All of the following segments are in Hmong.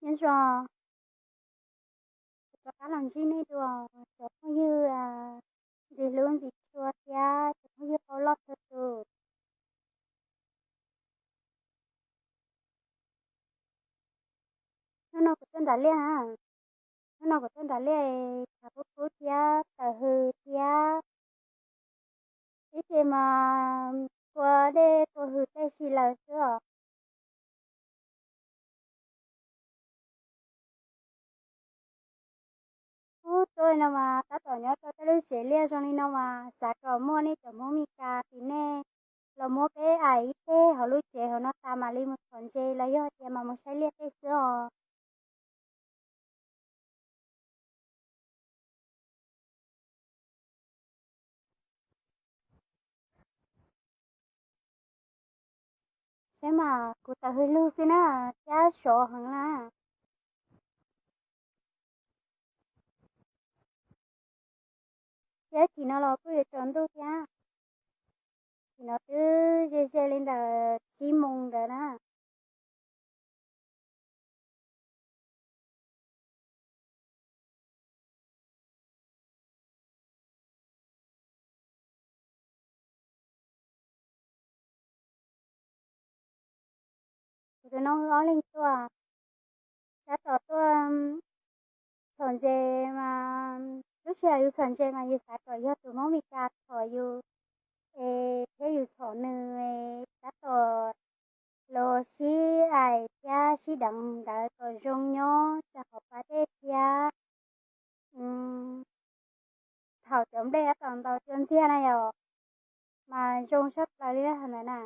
Nyob zoo, kuv rov qab los ntsib nej dua, cov phooj ywg ntxim hlub ntxim tshua thiab cov phooj ywg qau loj txhua tus. Hnub no kuv tuaj nram liaj na, hnub no kuv tuaj nram liaj es tshav kub kub thiab tawm hws thiab, ib ce mas kua dej kua hws tej si lawm xwb os. Ub, tuaj li no mas tab tom nyob rau tej lub tsev liaj zoo li no mas xav kom muaj nej cov Hmoob Mes Kas tim nej los muab peb aim ib teg hauv lub tsev hauv no tas mam li mus txhom ntses los yog hais tias mam mus saib liaj tej xwb os. Saib mas kuv tawm hws lug xwb na, thiab sov heev na. Thiab chim no los kuj yuav tsaus ntuj thiab. Chim no twb ze ze li ntawm tsib moos ntawd na. Kuv tus no wb ob leeg tuaj, tab tom tuaj txhom ntses mas lub sij hawm yus txhom ntses mas yus xav kom yog tus Hmoob Mes Kas txhom yus es thiab yus txhom nws es tab tom los sib aim thiab sib deev ntawd kom zoo nyob rau hauv pas dej thiab thaum cov nplej tab tom ntaus cua ntxiag na yom, mas zoo tshaj plaws li ntawd na.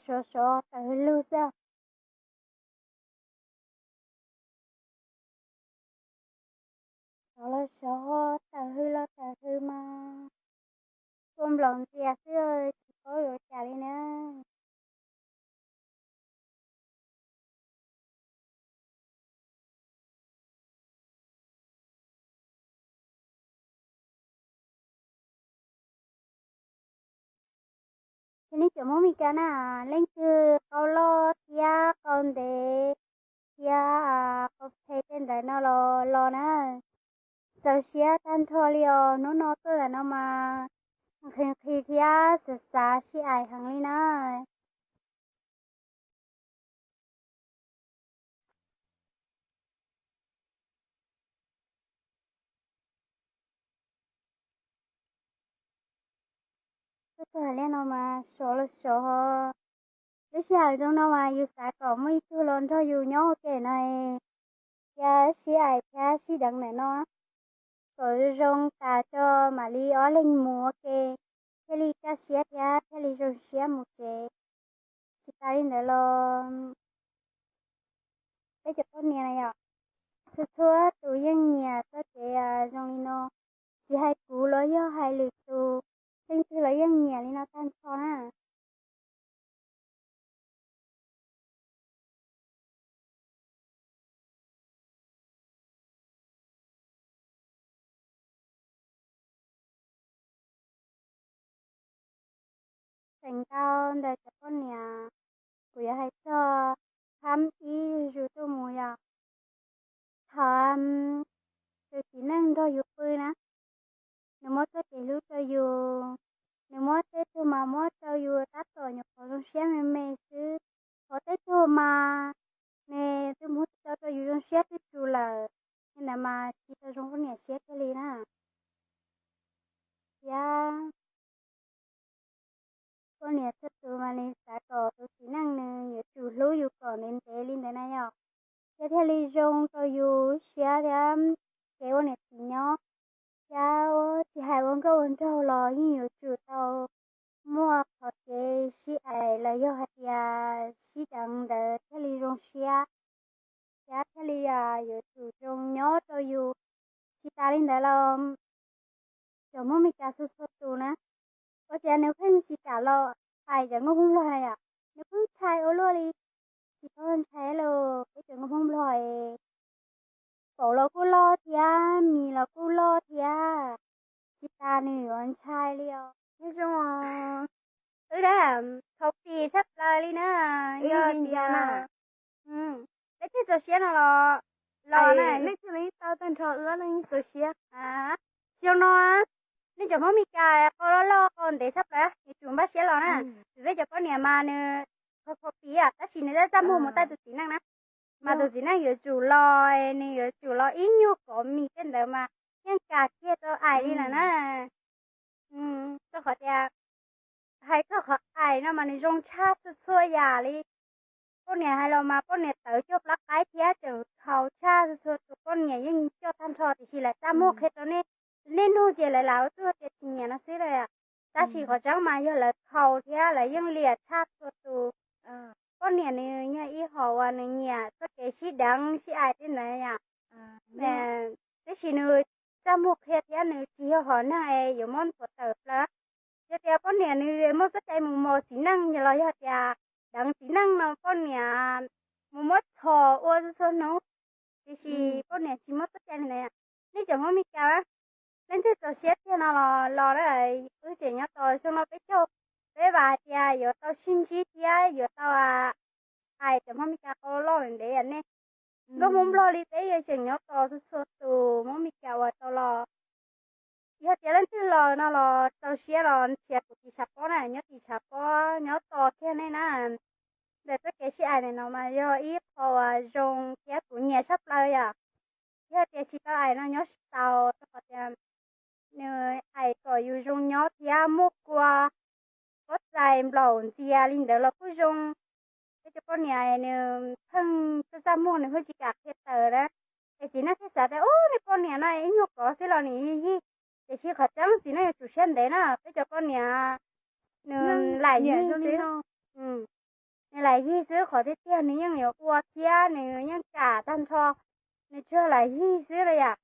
Sov sov tawm hws lug xwb. Sov los sov, tawm hws los tawm hws mas kua nplaum ntxias xwb, tsis paub yuav cas li na. Ces nej cov Hmoob Mes Kas na, leej twg qau loj thiab qau ntev thiab qau phem tej ntawd no los los na, txaus siab tag nrho li os. Hnub no tuaj ntawm no mas nqhis nqhis thiab xav xav sib aim heev li na. Tuaj txog hauv liaj no mas sov los sov. Lub sij hawm zoo no mas yus xav kom muaj ib tug los nrog yus nyob ua ke no, thiab sib aim thiab sib deev ntawm no, kom zoo tas tso mam li ob leeg mus ua ke, thiaj li kaj siab thiab thiaj li zoo siab mus tsev. Tsis tas li ntawd los peb cov poj niam na yom, txhua txhua tus yeej nyiam txoj kev zoo li no, tsis hais kuv los yog hais lwm tus, leej twg los yeej nyiam li no tag nrho na. Tseem ntau ntawm cov poj niam, kuv yuav hais txog phab ib yus tuaj mus yog thaum tus txiv neej nrog yus pw na, nws muab txoj kev hlub rau yus, nws muab tej tug mas muab rau yus tab tom nyuam qhuav zoo siab me me xwb, ho tej tug mas nws twb muab tso rau yus zoo siab twb tsus lawm, li ntawd mas tsis tau zoo poj niam siab kiag li na. Thiab poj niam txhua tus mas nws xav kom tus txiv neej nws yuav tsum hlub yus kom ntev ntev li ntawd na yom, thiab thiaj li zoo rau yus siab thiab kev ua niam txiv nyob. Thiab tsis hais ua nkauj ua nraug los yeej yuav tsum tau muaj qhov kev sib aim los yog hais tias sib deev ntawd thiaj li zoo siab, thiab thiaj li yuav tsum zoo nyob rau yus. Tsis tas li ntawd los cov Hmoob Mes Kas txhua txhua tus na, ua cas nws pheej tsis kam los aim cov nkauj Hmoob Nplog na yom, nws pheej tshai ua luaj li, tsis Ntshai los peb cov nkauj Hmoob Nplog es, paum los kuj loj thiab, mis los kuj loj thiab, tsis tas nws yuav ntshai li os. Nyob zoo, wb dab txhaum pim tshaj plaws li na. Yog tias leej twg txaus siab no los, los na, leej twg tau tag nrho wb los txaus siab. Xyoo no nej cov Hmoob Mes Kas qau loj loj qau ntev tshaj plaws yuav tsum npaj siab los na. Vim peb cov poj niam mas nws txhaum pim tab sis nws txaj muag mus taij tus txiv neej na, mas tus txiv neej yuav tsum los, nws yuav tsum los ib nyuag kov mis tej ntawd mas yeej kam kiag tau aim li lawm na. Rau qhov tias hais txog qhov aim no mas nws zoo tshaj txhua txhua yam li. Poj niam hais los mas poj niam tawv coj plab qaib thiab tseem txhaum tshaj txhua txhua tus, poj niam yeej coj tag nrho tiam sis lawv txaj muag qhia rau nej, nej nug ces lawv lam ua txuj tias tsis nyiam no xwb lawm. Tab sis qhov tseeb mas yog lawv txhaum thiab lawv yeej liam tshaj txhua tus. Poj niam nws yog ib hom uas nws nyiam txoj kev sib deev sib aim tej ntawd yom. Tab sis nws txaj muag qhia thiab nws tsis yog hom neeg es yuav muab nthuav tawm plaws. Yog tias poj niam nws muaj txoj cai mus mos txiv neej los yog tias deev txiv neej no poj niam mus muab txhom ua txhua hnub, tiam sis poj niam tsis muaj txoj cai li ntawd. Nej cov Hmoob Mes Kas, leej twg txaus siab tiag no los los na, wb tseem nyob tos xyoo no peb caug, peb vam hais tias yuav tau sib ntsib thiab yuav tau aim cov Hmoob Mes Kas qau loj ntev nej. Nkauj Hmoob Nplog li peb yeej tseem nyob tos txhua txhua tus Hmoob Mes Kas uas tau los. Yog tias leej twg los no los txaus siab los nrhiav kuv tim tshav pob na, nyob tim tshav pob nyob tos kiag nej na. Ntawm txoj kev sib aim no mas yog ib qho uas zoo thiab kuv nyiam tshaj plaws yom. Yog tias tsis tau aim no nyob tsis tau, rau qhov tias nws aim kom yus zoo nyob thiab muaj kua pob txais nplaum ntxias li ntawd los kuj zoo. Peb cov poj niam nws pheej txaj txaj muag nws pheej tsis kam qhia tawm na. Es txiv neej thiaj xav tias ub, nej poj niam no ib nyuag kov xwb los nws yig. Tiam sis qhov tseeb txiv neej yuav tsum siab ntev na, peb cov poj niam nws lam yig xwb. Nws lam yig xwb, qhov tiag tiag nws yeej yuav ua thiab nws yeej kam tag nrho, nws tsuas lam yig xwb los yom.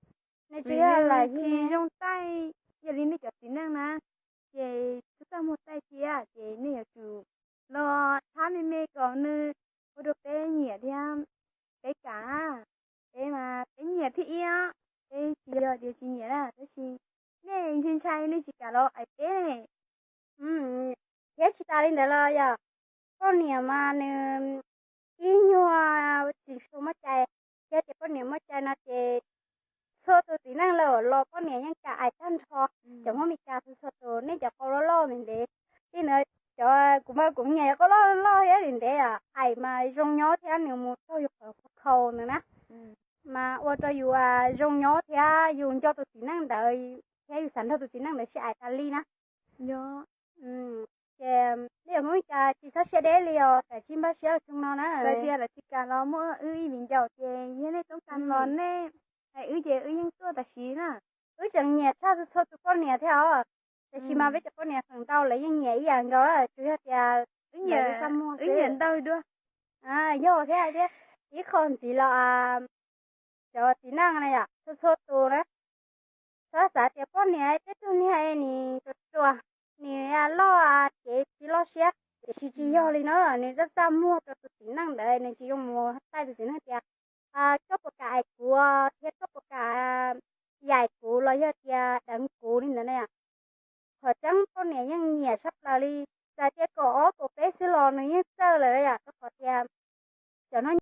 Nws tsuas yog lam yig zoo taij, yog li nej cov txiv neej na, ces txaj txaj muag taij thiab ces nej yuav tsum los thab me me kom nws ua rau peb nyiam thiab peb kam. Peb mas peb nyiam thiab ib, peb tsis yog tias tsis nyiam na, tab sis nej ntshai ntshai nej tsis kam los aim peb ne. Thiab tsis tas li ntawd los yog poj niam mas nws ib nyuag tsis tshua muaj cai, yog tias poj niam muaj cai no ces txhua tus txiv neej los los poj niam yeej kam aim tag nrho. Cov Hmoob Mes Kas txhua txhua tus nej cov qau loj loj ntev ntev, li ntawd cov kuv mas kuv nyiam cov qau loj loj thiab ntev ntev, aim mas zoo nyob thiab nws mus raug yus qhov khaus ntawd na, mas ua rau yus zoo nyob thiab yus nco tus txiv neej ntawd thiab yus xav nrog tus txiv neej ntawd sib aim tas li na. Ces nej cov Hmoob Mes Kas tsis txhob siab deb li os, kav tsij npaj siab los xyoo no na. Txawm tias lawv tsis kam los muaj wb ib viv ncaus ces yog nej toob kas los nej hais wb ces wb yeej tuaj tam sim na. Wb tseem nyiam tshaj txhua tus poj niam thiab os, tiam sis mas peb cov poj niam feem ntau lawv yeej nyiam ib yam nkaus, tsuas yog tias wb nyiam, wb nyiam ntau dua. Yog thiab hais tias ib qho ntxiv los cov txiv neej na yom, txhua txhua tus na, txhob xav tias poj niam tej tug niag nws ruam ruam, nws loj cev tsis loj siab, tiam sis tsis yog li na, nws txaj txaj muag rau tus txiv neej ntawd, nws tsis zoo mus taij tus txiv neej tias koj puas kam aim kuv thiab koj puas kam yaim kuv los yog tias deev kuv li ntawd na yom. Qhov tseeb poj niam yeej nyiam tshaj plaws li, txawm tias kaum ob kaum peb xwb los nws yeej txawj lawm yom, rau qhov tias cov no